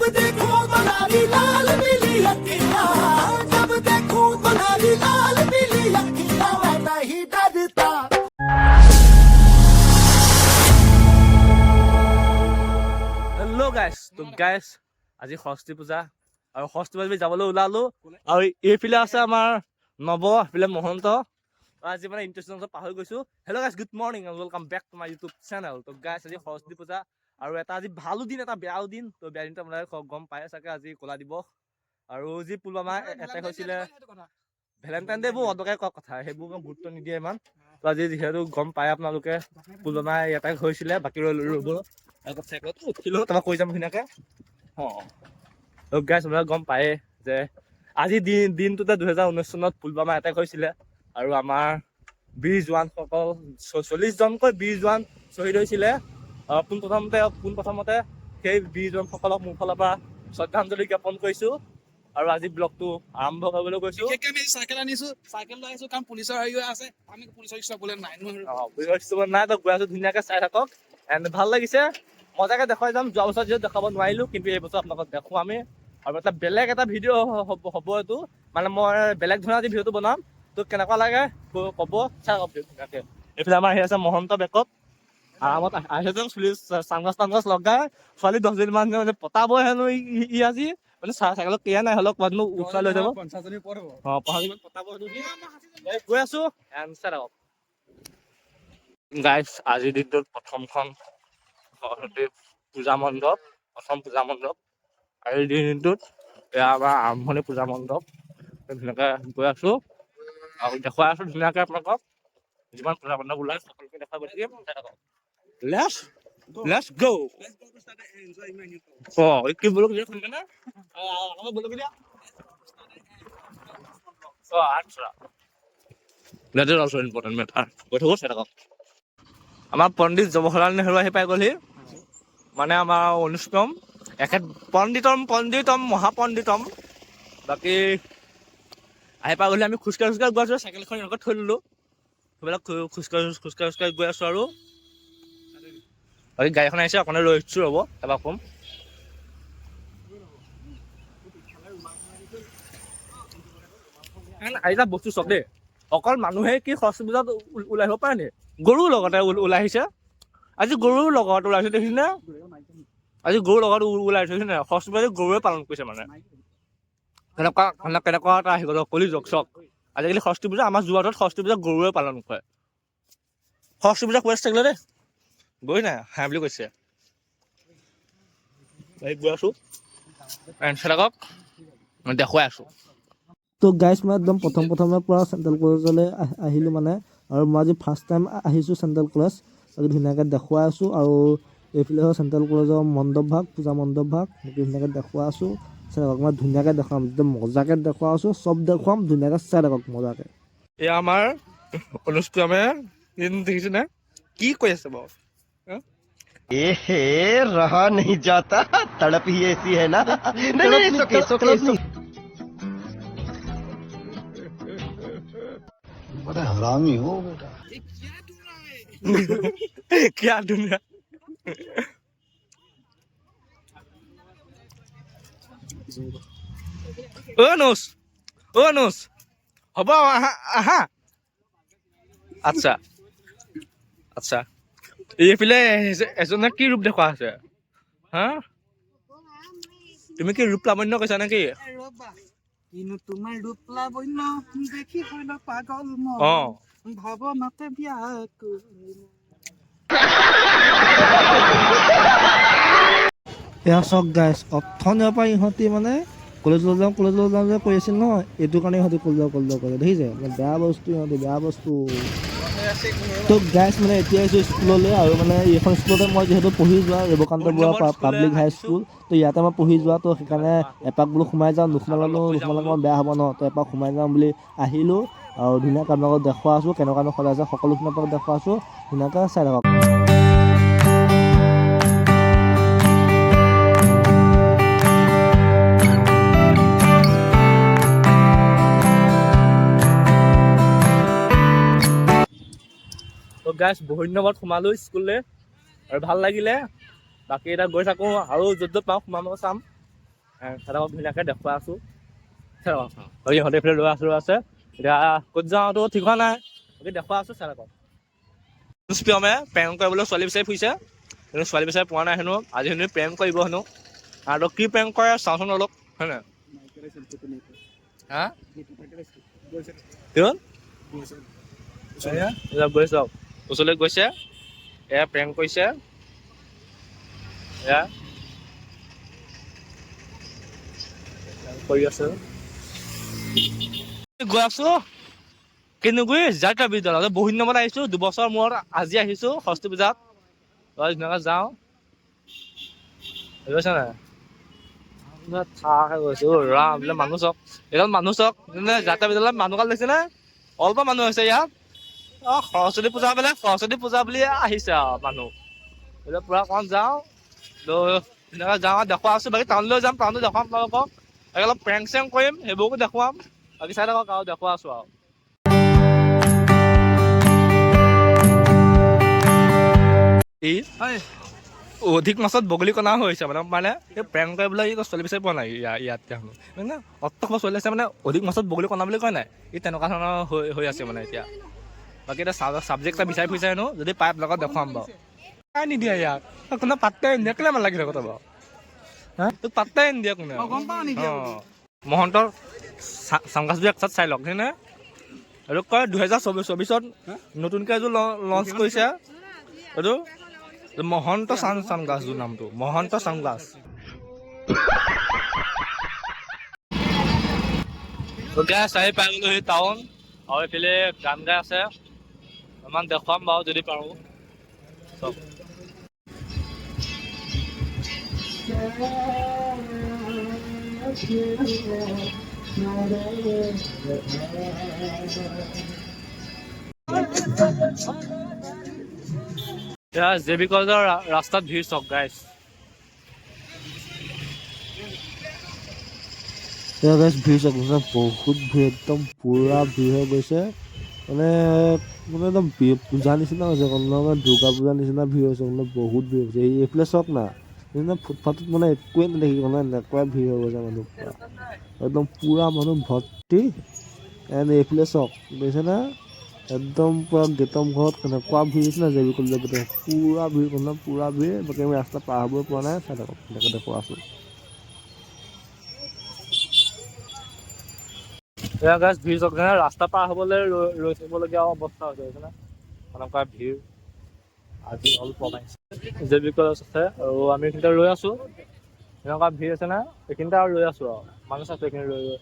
जब देखूं तुम्हारी लाल पीली अखियां, जब देखूं तुम्हारी लाल पीली अखियां, मैं नहीं डरता। হেল্ল' গাইছ, তো গাইছ, আজি সৰস্বতী পূজা আৰু সৰস্বতী পূজা যাবলৈ ওলালো। আৰু এইফালে আছে আমাৰ নৱ, এইফালে মহন্ত। আৰু আজি মানে ইণ্টাৰেষ্ট পাহৰি গৈছো। Hello guys, good morning and welcome back to my YouTube channel. তো গাইছ, আজি সৰস্বতী পূজা আৰু এটা আজি ভালো দিন, এটা বেয়াও দিন। তো বেয়া দিনটো আপোনালোকে গম পাই চাগে, আজি ক'লা দিৱস। আৰু যি পুলৱামা এটেক হৈছিলে, ভেলেণ্টাইন ডে বোৰ অদৰকাৰী কোৱা কথা, সেইবোৰ মই গুৰুত্ব নিদিয়ে ইমান। তো আজি যিহেতু গম পায় আপোনালোকে, পুলৱামা এটেক হৈছিলে, বাকী ৰ'ব আকৌ চাইকেলত উঠিলো, তাৰপৰা কৈ যাম ধুনীয়াকে। অঁ, গাইছ, আপোনালোকে গম পায়ে যে আজি দিনটোতে 2019 চনত পুলৱামা এটেক হৈছিলে আৰু আমাৰ বীৰ জোৱানসকল, 40জনকৈ বীৰ জোৱান শ্বহীদ হৈছিলে। পোনপ্ৰথমতে সেই বীৰ জোৱানসকলক মোৰ ফালৰ পৰা শ্ৰদ্ধাঞ্জলি জ্ঞাপন কৰিছোঁ আৰু আজি ব্লগটো আৰম্ভ কৰিবলৈ গৈছোঁ। বিশেষকে আমি চাইকেল আনিছো, চাইকেল লৈ আহিছো, কাৰণ পুলিচৰ হেৰিও আছে, আমি পুলিচৰ চাবলৈ নাই নোৱাৰো। অঁ, পুলিচৰ নাই তো, গৈ আছো, ধুনীয়াকে চাই থাকক। এণ্ড ভাল লাগিছে, মজাকে দেখুৱাই যাম। যোৱা বছৰ যিহেতু দেখাব নোৱাৰিলো, কিন্তু এই বছৰ আপোনালোকক দেখুৱামেই। আৰু এটা বেলেগ এটা ভিডিঅ' হ'ব এইটো, মানে মই বেলেগ ধৰণে আজি ভিডিঅ'টো বনাম। তো কেনেকুৱা লাগে ক'ব, চাই থাকক ভিডিঅ' ধুনীয়াকে। এইফালে আমাৰ আহি আছে মহন্ত বেকত, আৰামত আহিছে যেন, চুলি চানগ্লাছ তানগ্লাছ লগাই। ছোৱালী 10জনীমান মানে পতাব হেনো ই আজি, মানে চাইকেলত কেয়া নাই, হ'লেও ক'ৰবাতনো উঠুৱাই লৈ যাব। 50জনী ওপৰত হ'ব। অঁ, 50জনীমান পতাব হেনো সি। এই গৈ আছো, এণ্ড চাই থাকক গাইছ। আজিৰ দিনটোত প্ৰথমখন সৰস্বতী পূজা মণ্ডপ, প্ৰথম পূজা মণ্ডপ আজিৰ দিনটোত এয়া আমাৰ আৰম্ভণি পূজা মণ্ডপ। ধুনীয়াকে গৈ আছো আৰু দেখুৱাই আছো ধুনীয়াকে আপোনালোকক। যিমান পূজা মণ্ডপ ওলাই সকলোকে দেখুৱাই গৈ থাকিম, চাই থাকক। Let's go. অ, কি বোলো শুনিছেনে? অঁ, বোলো দিয়া। অ, আচ্ছা, that is also important matter. গৈ থাকো, চাই থাকক। আমাৰ পণ্ডিত জৱাহৰলাল নেহৰু আহি পাই গ'লহি, মানে আমাৰ অনুষ্টম এখেত পণ্ডিতম পণ্ডিতম মহাপণ্ডিতম। বাকী আহি পাই গ'লহি। আমি খোজকাঢ়ি খোজকাঢ়ি গৈ আছোঁ, চাইকেলখন এনেকৈ থৈ ল'লোঁ, সেইবিলাক খোজকাঢ়ি খোজকাঢ়ি খোজকাঢ়ি গৈ আছোঁ। আৰু বাকী গাড়ীখন আহিছে, অকণে ৰৈছোঁ, ৰ'ব, তাৰপৰা ক'ম। এটা বস্তু চাওক দেই, অকল মানুহে কি সৰস্বতী পূজাত ওলাই আহিব পাৰে নি? গৰুৰ লগতে ওলাই আহিছে আজি, গৰুৰ লগত ওলাইছে, দেখিছেনে? আজি গৰুৰ লগত ওলাই আহিছে, দেখিছেনে? সৰস্বতী পূজা গৰুৱে পালন কৰিছে, মানে কেনেকুৱা, মানে কেনেকুৱা এটা আহি গ'ল কলি যুগ চাওক। আজিকালি সৰস্বতী পূজা আমাৰ যোৰহাটত সৰস্বতী পূজা গৰুৱে পালন কৰে। সৰস্বতী পূজা কৈ থাকিলে দেই, গৈ নাই হাঁ বুলি কৈছে। এই গৈ আছো, থাকক, মই দেখুৱাই আছো। তো গাইছ, মই একদম প্ৰথম প্ৰথমৰ পৰা চেণ্ট্ৰেল কলেজলৈ আহিলোঁ মানে, আৰু মই আজি ফাৰ্ষ্ট টাইম আহিছোঁ চেণ্ট্ৰেল কলেজ। আজি ধুনীয়াকৈ দেখুৱাই আছোঁ। আৰু এইফালে হ'ল চেণ্ট্ৰেল কলেজৰ মণ্ডপ ভাগ, পূজা মণ্ডপ ভাগ, সেইটো ধুনীয়াকৈ দেখুৱাই আছোঁ। চাই থাকক, মই ধুনীয়াকৈ দেখুৱাম, একদম মজাকৈ দেখুৱাই আছোঁ, চব দেখুৱাম ধুনীয়াকৈ, চাই থাকক মজাকৈ। এয়া আমাৰ অনুষ্কামে দেখিছেনে কি কৈ আছে বাৰু? एहे, रहा नहीं जाता, तड़प ही ऐसी है ना। नहीं नहीं, सुके सुके। बड़ा हरामी हो बेटा। क्या ধুনীয়া। অ অনুজ, অ অনুজ, হ'ব, আহা আহা। আচ্ছা আচ্ছা, এইফালে এজনে কি ৰূপ দেখুওৱা আছে হা? তুমি কি ৰূপ লাৱণ্য কৈছা নেকি? কিনো তোমাৰ ৰূপ লাৱণ্য দেখি হইল পাগল মন, ভাৱনাতে ব্যাকুল। এয়া চাওক গাইছ, অথনিৰ পৰা ইহঁতি মানে কলেজলৈ যাওঁ কলেজলৈ যাওঁ যে কৈ আছিল নহয়, এইটো কাৰণে ইহঁতি কলেজ যাওঁ কলেজ যাওঁ কৰে, দেখিছে? মানে বেয়া বস্তু ইহঁতি, বেয়া বস্তু। তো গাইছ, মানে এতিয়া আহিছোঁ স্কুললৈ আৰু মানে এইখন স্কুলতে মই যিহেতু পঢ়ি যোৱা, দেৱকান্ত বৰুৱা পাব্লিক হাই স্কুল, তো ইয়াতে মই পঢ়ি যোৱা, তো সেইকাৰণে এপাক বোলো সোমাই যাওঁ, নোসোমালেনো নোসোমালে অকণমান বেয়া হ'ব ন। তো এপাক সোমাই যাওঁ বুলি আহিলোঁ আৰু ধুনীয়াকৈ আপোনালোকক দেখুৱাই আছোঁ, কেনেকুৱানো সজাইছে, সকলোখিনি আপোনালোকক দেখুৱাই আছোঁ, ধুনীয়াকৈ চাই থাকক। তো গাইছ, বহুত দিনৰ মূৰত সোমালোঁ স্কুললৈ আৰু ভাল লাগিলে। বাকী এতিয়া গৈ থাকোঁ আৰু য'ত য'ত পাওঁ সোমাম, চাম। সিহঁতক ধুনীয়াকৈ দেখুৱাই আছোঁ। বাকী ইহঁতে এইফালে ৰৈ আছে, ৰৈ আছে। এতিয়া ক'ত যাওঁতো ঠিক হোৱা নাই, বাকী দেখুৱাই আছোঁ, চাই থাকক। প্ৰিয়মে প্ৰেম কৰিবলৈ ছোৱালী বিচাৰি ফুৰিছে, কিন্তু ছোৱালী বিচাৰি পোৱা নাই হেনো। আজি হেনো প্ৰেম কৰিব হেনো, আৰু কি প্ৰেম কৰে চাওঁচোন অলপ, হয় নাই? হা, কি হ'ল? গৈছে, চাওক, ওচৰলৈ গৈছে। এয়া প্ৰেম কৰিছে, এয়া কৰি আছে। গৈ আছো কেনেকৈ যাত্ৰা বিদ্যালয়। বহুত দিনৰ মূৰত আহিছো, 2 বছৰ মূৰত আজি আহিছো সৰস্বতী পূজাত। ধুনীয়াকৈ যাওঁ, গৈছে নাই? থাক গৈছো। ৰাম, বোলে মানুহ চাওক, এইডাল মানুহ চাওক। যাত্ৰা বিদ্যালয়ত মানুহ কাল দেখিছে নে? অলপ মানুহ হৈছে ইয়াত। অ, সৰস্বতী পূজা বোলে, সৰস্বতী পূজা বুলি আহিছে আৰু মানুহ বোলে পুৰা। অকণ যাওঁ, ধুনীয়াকৈ যাওঁ, দেখুৱাই আছো। বাকী টাউনলৈ যাম, টাউনলৈ দেখুৱাম আপোনালোকক। বাকী অলপ প্ৰেংক চেংক কৰিম, সেইবোৰকো দেখুৱাম। বাকী চাই থাকক আৰু, দেখুৱাই আছো আৰু। ই অধিক মাছত বগলী কণা হৈছে। মানে এই প্ৰেম কৰিবলৈ ই ছোৱালী বিচাৰি পোৱা নাই ইয়াত হেনো। মানে অত ছোৱালী আছে, মানে অধিক মাছত বগলী কণা বুলি কয় নাই, ই তেনেকুৱা ধৰণৰ হৈ আছে মানে এতিয়া। বাকী এতিয়া ছাবজেক্ট এটা বিচাৰি ফুৰিছে হেনো, যদি পাই আপোনালোকক দেখুৱাম বাৰু। পাই নিদিয়ে ইয়াক কোনে, পাত্তাই নিদিয়ে। কেলে মান লাগি থাকে বাৰু? হা, তোক পাত্তাই নিদিয়ে কোনে। মহন্তৰ চানগ্লাছবোৰ একচাত চাই লওক, হয়নে? আৰু কয় 2024ত নতুনকৈ এযোৰ লঞ্চ কৰিছে, এইটো মহন্ত চানগ্লাছযোৰ, নামটো মহন্ত চানগ্লাছ। চাই পাই গ'লো সেই টাউন, আৰু এইফালে গান গাই আছে। অলপমান দেখুৱাম বাৰু যদি পাৰোঁ। চব এয়া জে বি কলেজৰ ৰাস্তাত ভিৰ চাওক গাইছ। এয়া গাইছ, ভিৰ চাওক, বহুত ভিৰ, একদম পুৰা ভিৰ হৈ গৈছে। মানে একদম পূজা নিচিনা হৈছে, মানে দুৰ্গা পূজা নিচিনা ভিৰ হৈছে, মানে বহুত ভিৰ হৈছে। এই এইফালে চাওক না, এইপিনে ফুটপাথত মানে একোৱে নেদেখি, মানে এনেকুৱাই ভিৰ হৈ গৈছে মানুহ, পুৰা একদম পুৰা মানুহ ভৰ্তি। এণ্ড এইফালে চাওক, দেখিছেনে? একদম পুৰা গেটৰ মুখত কেনেকুৱা ভিৰ হৈছে না, জে বি কলেজৰ গেটৰ পুৰা ভিৰ, মানে পুৰা ভিৰ। বাকী আমি ৰাস্তা পাৰ হ'বই পৰা নাই। চাই থাকক, এনেকৈ দেখুৱাই আছোঁ। এয়া গাইছ, ভিৰ চাওক, ৰাস্তা পাৰ হ'বলৈ ৰৈ থাকিবলগীয়া অৱস্থা হৈছে, বুজিছেনে? এনেকুৱা ভিৰ আজি অলপ কমাইছে। জে বি কলেজ আছে আৰু আমি এইখিনিতে ৰৈ আছো। এনেকুৱা ভিৰ আছে না, এইখিনিতে আৰু ৰৈ আছো আৰু মানুহ চাইছো এইখিনি ৰৈ ৰৈ।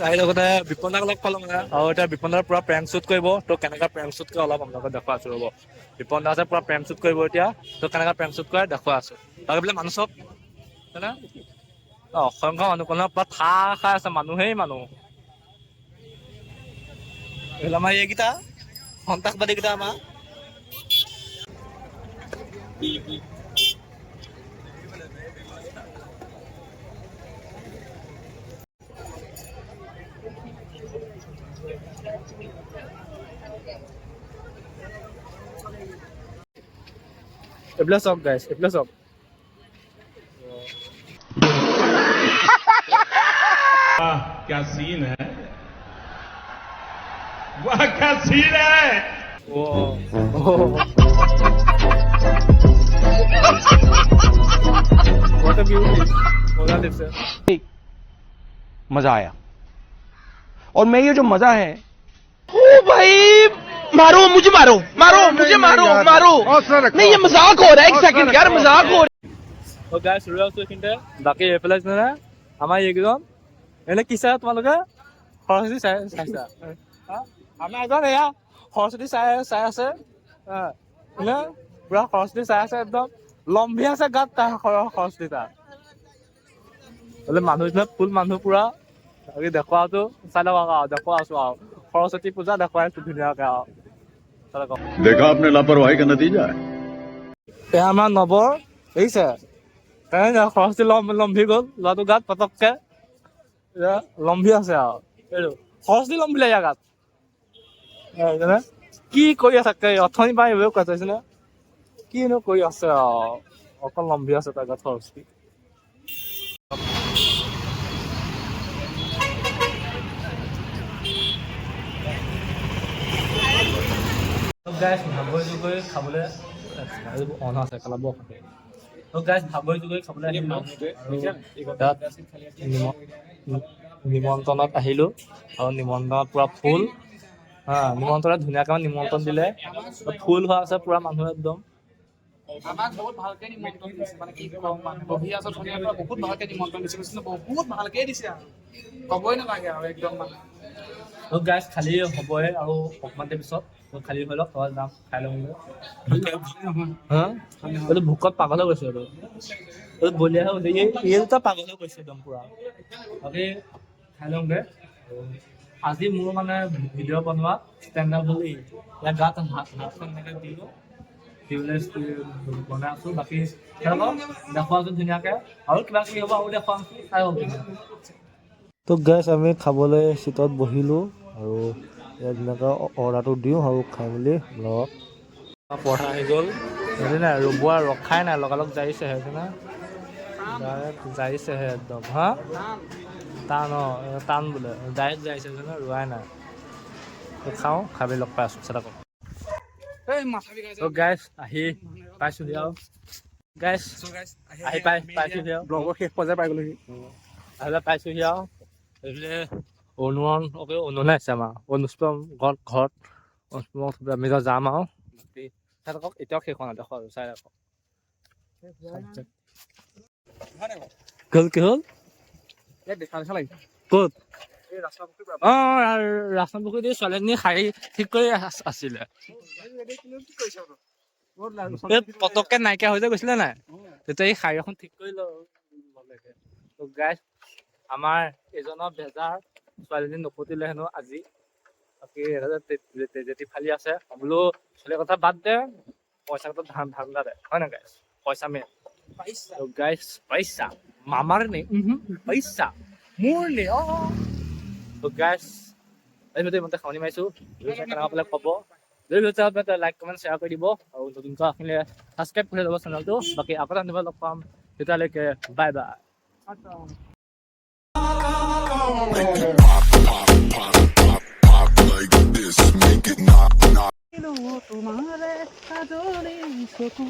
আহি লগতে বিপন্দাক লগ পালো মানে, আৰু এতিয়া বিপন্দাৰ পুৰা প্ৰেংক শ্বুট কৰিব। তো কেনেকুৱা প্ৰেংক শ্বুট কৰে অলপ আপোনালোকক দেখুৱাই আছো, ৰ'ব। বিপন দাসে পুৰা প্ৰেংক শ্বুট কৰিব এতিয়া। তো কেনেকুৱা প্ৰেংক শ্বুট কৰে দেখুৱাই আছো। বাকী বোলে মানুহ চব হয়নে? অ, অসংখ্য মানুহ, কোনো পুৰা ঠাহ খাই আছে, মানুহেই মানুহ। এইফালে আমাৰ এইকেইটা সন্ত্ৰাসবাদীকেইটা আমাৰ। এইফালে চাওক গাইছ, এইফালে চাওক। वाह, क्या सीन है! वाह, क्या सीन है! Oh. What a beauty. মজা দিছে। मजा आया और मैं ये जो मजा है ओ भाई, मारो मुझे, मारो, मारो मुझे, मारो, मारो। नहीं, ये मजाक हो रहा है, एक सेकंड यार, मजाक हो रहा है। অ গাইছ, ৰৈ আছো এইখিনিতে। বাকী এইফালে আছে আমাৰ এইকেইজন। এনে কি চাই তোমালোকে? সৰস্বতী চাই চাইছা? হা? আমাৰ এজন এয়া সৰস্বতী চাই চাই আছে। হা, এনে পুৰা সৰস্বতী চাই আছে, একদম লম্ভি আছে গাত তাৰ সৰস্বতী তাৰ বোলে। মানুহ ফুল মানুহ পুৰা। বাকী দেখুৱাটো চাই লওক আৰু, দেখুৱাই আছো আৰু, সৰস্বতী পূজা দেখুৱাই আছো ধুনীয়াকে আৰু, চাই লওক। देखा आपने लापरवाही का नतीजा है। এয়া আমাৰ নৱৰ, দেখিছে? সৰস্বতী লম্ভি গ'ল ল'ৰাটো গাত পটককে। এয়া লম্ভি আছে আৰু এইটো সৰস্বতী লম্ভিলে ইয়াৰ গাত। এইজনে কি কৰি আছে অথনি পাই এইবোৰ কৈ আছে নে কিনো কৰি আছে আৰু অকল লম্ভি আছে তাৰ গাত সৰস্বতী। গাইছ ভাগৰি গৈ খাবলৈ অন আছে কালাব। গাইছ ভাগৰি গৈ খাবলৈ আহিলো তাত নিমন্ত্ৰণত আহিলো আৰু নিমন্ত্ৰণত পুৰা ফুল। হা, নিমন্ত্ৰণত ধুনীয়াকৈ নিমন্ত্ৰণ দিলে, ফুল হোৱা আছে পুৰা মানুহ একদম। আমাক বহুত ভালকে নিমন্ত্ৰণ দিছে, মানে কি কম, মানে বহি আছো ধুনীয়াকৈ, বহুত ভালকে নিমন্ত্ৰণ দিছে, কৈছে বহুত ভালকে দিছে আৰু ক'বই নালাগে আৰু একদম মানে। গাইছ খালী হ'বই আৰু অকণমান দেৰি পিছত খালী হৈ লওক, তই যাম খাই লওঁগৈ। হা, এইটো ভোকত পাগল হৈ গৈছে, এইটো এইটো বলিয়া হৈ গৈছে, এই দুটা পাগল হৈ গৈছে একদম পুৰা। বাকী খাই লওঁগৈ। আজি মোৰ মানে ভিডিঅ' বনোৱা ষ্টেণ্ডাৰ্ড বুলি ইয়াত গাত হাতখন এনেকৈ দিলোঁ, দি পেলাই বনাই আছোঁ। বাকী তেওঁলোকক দেখুৱাচোন ধুনীয়াকৈ আৰু কিবা কিবি হ'ব আৰু দেখুৱাম, চাই হ'ব। তো গাইছ আমি খাবলৈ চিটত বহিলোঁ আৰু ইয়াত ধুনীয়াকৈ অৰ্ডাৰটো দিওঁ আৰু খাই মেলি লওক। পঢ়া আহি গ'ল বুজি নাই, ৰ'বোৱা ৰখাই নাই, লগালগ যাইছেহে না, ডাইৰেক্ট যাইছেহে একদম। হা, টান, অঁ টান বোলে, ডাইৰেক্ট যাইছে ন, ৰোৱাই নাই। খাওঁ, খাবি লগ পাই আছোঁ। চাই এই তো গাইছ আহি পাইছোহি আৰু গাইছ আহি পাইছোহি আৰু ব্লগৰ শেষ পৰ্যায় পাই গ'লোহি। আহিলে পাইছোহি আৰু এইফালে অনুৰণ অকে অনুৰণে আছে আমাৰ অনুষ্পম ঘৰত ঘৰত অনুষ্পম আমি এতিয়া যাম আৰু। বাকী চাই থাকক, এতিয়াও শেষ হোৱা নাই, দেখো আৰু চাই থাকক। কি হ'ল কি হ'ল? ক'ত? অঁ, ৰাস্তা পুখুৰীত ছোৱালীজনী শাৰী ঠিক কৰি আছিলে, এই পতককে নাইকিয়া হৈ যে গৈছিলে নাই, তেতিয়া এই শাৰী এখন ঠিক কৰি ল'লেগে। গাইছ আমাৰ এজনৰ বেজাৰ, ছোৱালীজনী নপতিলে হেনো আজি। বাকী তেজেতি ফালি আছে বোলো, ছোৱালীৰ কথা বাদ দে, পইচা কথা ধান্দা দে, হয় নাই গাইছ? পইচা মেইন গাইছ, পইচা মামাৰ নে পইচা মোৰ নে। অঁ গাইছ এই ভিডিঅ' ইমানতে সামৰণি মাৰিছোঁ। কেনেকুৱা পালে ক'ব, যদি ভিডিঅ' লাইক কমেণ্ট শ্বেয়াৰ কৰি দিব আৰু নতুনকৈ আহিলে ছাবস্ক্ৰাইব কৰি ল'ব চেনেলটো। বাকী আকৌ এটা লগ পাম, তেতিয়ালৈকে বাই বাই। তোমাৰে কাজলি চকু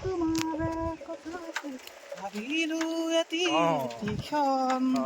তোমাৰে কথা ভাবিলো এটি ক্ষণ।